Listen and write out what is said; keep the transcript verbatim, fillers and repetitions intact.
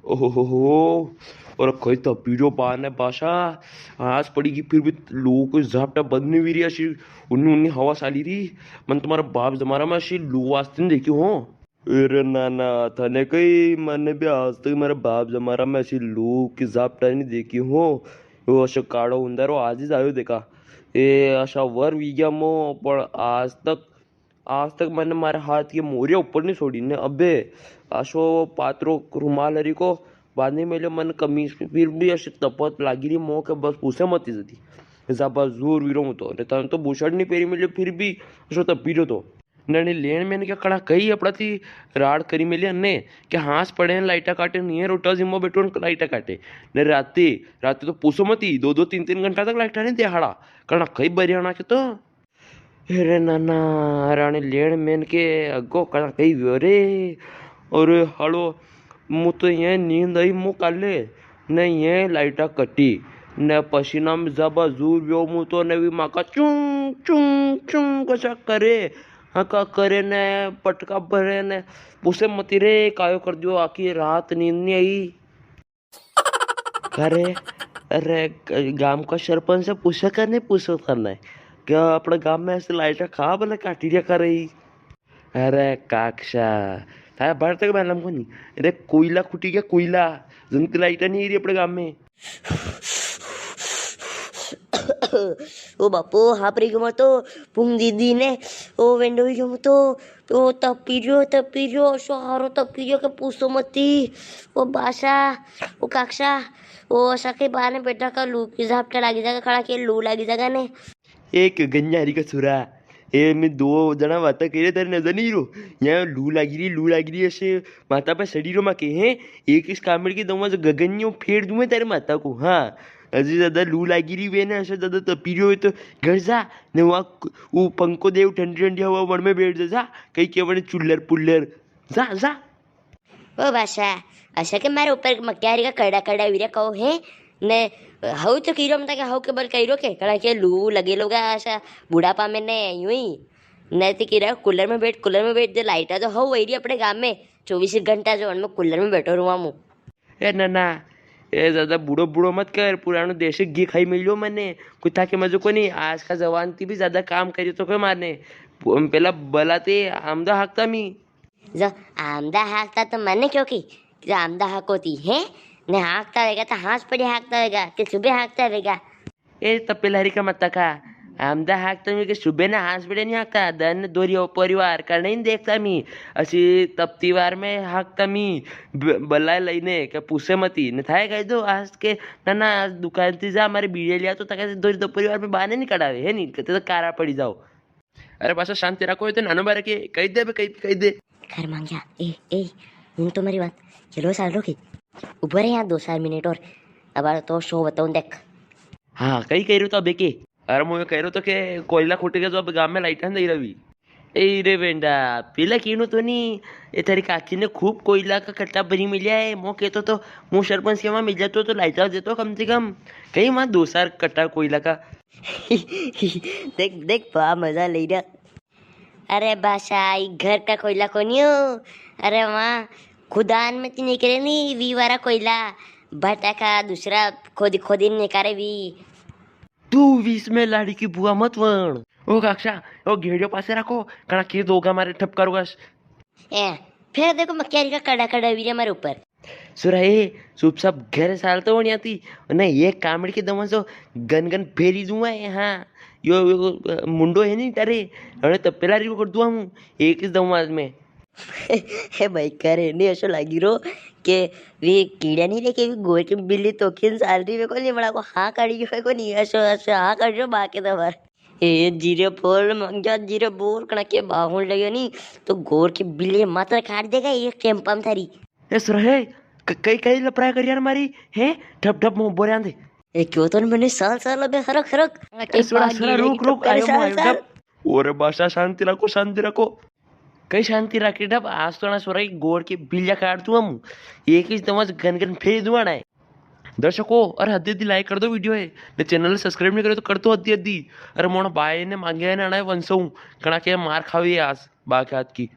ओहो, और कई तपी रियो बा ने बासा, आज पड़ी गई, फिर भी लू को झापटा बंद नी हुई रिया सी, उन्नी उन्नी हवा साली री। मन तुम्हारा बाप जमारा में ऐसी लू वास्ते नी देखी हो। अरे ना ना, थाने कई, मैंने भी आज तक मेरे बाप जमारा में ऐसी लू की झापटा नी देखी हो। वो ऐसा काड़ो उंदारो आज ही जायो देखा। ए, ऐसा वर वीग्या मो, पर आज तक आज तक मैंने मारे हाथ की मोरिया ऊपर नी छोड़ी ने। अबे आशो पात्रो रुमाल हरी को बांधी मेल्यो मन कमीज पे, फिर भी ऐसी तपत लागी री मो के बस पूछे मती जदी। जाबा जोर वीरो हूँ तो, ने तने तो बुशर्ट नी पेरी मेल्यो, फिर भी ऐसो तपी रो तो। ने लेन में क्या कड़ा कई अपना थी राड़ करी मेलिया ने, के हांस पड़े ने लाइटा काटे, नी है रोटा जिम्मा बैठो ने लाइटा काटे। ने राते, राते तो पूछो मती, दो दो तीन तीन घंटा तक लाइटा नी देहाड़ा। कड़ा कई बरियाना के तो। अरे नाना, रानी लेण मेन के अगो कणा कई व्यो रे। और हालो, मु तो ये नींद आई मु काले, ने ये लाइटा कटी, ने पसीना में जाबा जूर व्यो मु तो, ने भी माका चुं, चुं, चुं कसा करे, हाका करे ने पटका भरे ने, पूछे मती रे, कायो कर दियो, आखी रात नींद नी आई। अरे, अरे, ग-, गाम का सरपंच से पूछो कर नी पूछो कर नी? क्या अपने गाम में ऐसे लाइट खा भले काटी रिया कर रही? अरे काकसा, थारे बार तक मालूम कोनी? अरे कोयला खुटी गया, कोयला। जन की लाइट नी रही अपने गाम में। ओ बापू, हाप रही गयो तो, पुंग दीदी ने, ओ वेंडो ही गयो तो, ओ तपी रियो, तपी रियो, असो हारो तपी रियो के पूछो मती। ओ बासा, ओ काकसा, ओ असा के बाने बेटा का लू की झापटा लागी जागा, खड़ा के लू लागी जागा ने। एक गंजारी का छुरा, ए, मैं दो जना बाता करे, तेरे नजर नी रो? यहाँ लू लागी री, लू लागी री, ऐसे माथा पे सड़ी रो माके, हैं? एक इस कामड़ की दवा जो गगनियों फेर दूं मैं तेरे माथा को, हाँ। अजी ज्यादा लू लागी री वे ना, ऐसे ज्यादा तपी रियो है तो घर जा, ने वहाँ क-, वो पंखो दे, ठंडी ठंडी हवा, वण में बैठ जा, जा। कई के वणे चुल्लर पुल्लर, जा, जा। ओ बासा, असा के मारे ऊपर मक्यारी का कड़ा कड़ा वीरे कहो है ने, हऊ तो कीरो मता के हऊ के बल कही रो के, कड़ा के लू लगे लोगा असा बुढ़ापा में ने यूं ही। ने ते कीरा कूलर में बैठ, कूलर में बैठ, दे लाइटा तो हऊ वही री अपने गांव में, चौबीस घंटा जो उनमें कूलर में बैठो रुआ मु। ए ना ना, ए ज्यादा बूढ़ो बूढ़ो मत कर, पुरानो देसी घी खाई मिलियो मने, कुछ थाके मजो कोनी। आज का जवान थी भी ज्यादा काम करियो तो कोई मारने। पु-, पेला बलाते आमदा हाकता मी। जो आमदा हाकता तो मने क्यों की, जो आमदा हाको थी है, ने हाकता होगा तो हांस पड़ी हाकता होगा, के सुबह हाकता होगा। ए तपेलारी का मत का, आमदा हाकता मी के सुबह ना हांस पड़े नी हाकता, दन दोरियो परिवार का नी देखता मी, असी तपतीवार में हाकता मी, ब-, बला लईने के पूछे मती, ने थाए कह दो, आज के ना ना, आज दुकान थी जा, मारे बीड़े लिया तो ताकि दोरी दो परिवार में बाने नी कढ़ावे, है नी, कहते तो कारा पड़ी जाओ। अरे बासा शांति राखो, ये तो नानो बारे के कही दे बे, कही, कही दे। घर मांग्या, ए, ए, हूँ तो मारी बात, चलो साल रोके, उबो रे यहाँ दो चार मिनट और, अब तो शो बताऊँ देख। हाँ, कही कही रो तो अबे के? अरे मु यो कही रो तो के कोयला खुटी गया तो अब गांव में लाइट नहीं दे रही। ए रे बेंडा, पेला केनो तो नी, ए थारी काकी ने खूब कोयला का कट्टा भरी मिलिया है। मो केतो तो, मु सरपंच के वहां मिल जातो तो लाइट देतो कम से कम। कहीं वहां दो चार कट्टा कोयला का। देख, देख, बा मजा ले रहा। अरे बासा, ई घर का कोयला कोनी हो। अरे वहाँ खुदान में ती निकले नी, वी वारा कोयला, भट्टा का दूसरा खोदी, खोदी निकाले वी। तू बीच में लाड़ी की बुआ मत बन। ओ काक्षा, ओ घेड़ियो पासे रखो, कणा के दोगा मारे ठपकारूगा। ए, फिर देखो मक्यारी का कड़ा कड़ा वीरे मारे ऊपर। सुरा ए, चुपचाप घर साल तो होनी आती, ने एक कामड़ के दमन सो गन गन फेरी दूंगा ए, हाँ। यो, यो, मुंडो है नी तारे, अरे तो पेला री को कर दूंगा हूँ, एक इस दमन में। हे भाई, करे नी ऐसो लागी रो के वे कीड़ा नी रे के वे गोर के बिल्ली तो खिन साल री वे कोनी, बड़ा को हाँ काढ़ी गयो है कोनी, ऐसो, ऐसो हाँ काढ़ी रो बाके तो बार। ए जीरे बोल, मंग्या जीरे बोल, कणा के बाहुल लगे नी, तो गोर के बिल्ली मात्र काट देगा एक टेम्पा में थारी। ए सुरा, हे, क-, कई, कई लपराय कर यार मारी, हैं? ठप, ठप मुंह बोरे आंदे। ए, क्यों तो मैंने साल, साल अबे हरक, हरक। ए सुरा, सुरा, रुक, रुक, आयो, आयो, ठप। ओरे बासा, शांति रखो, शांति रखो। कई शांति राखी ठप, आज तो ना सुरा की गोर के बिल्लिया काट दूं हम। एक ही चम्मच गन गन फेर दूं आना है। दर्शकों, अरे हद दी like कर दो video है, ने channel subscribe नी करे तो कर दो हद दी हद दी। अरे मोना भाई ने मांगे ने आना है वंशों, कणा के मार खावी आज बाकी हाथ की।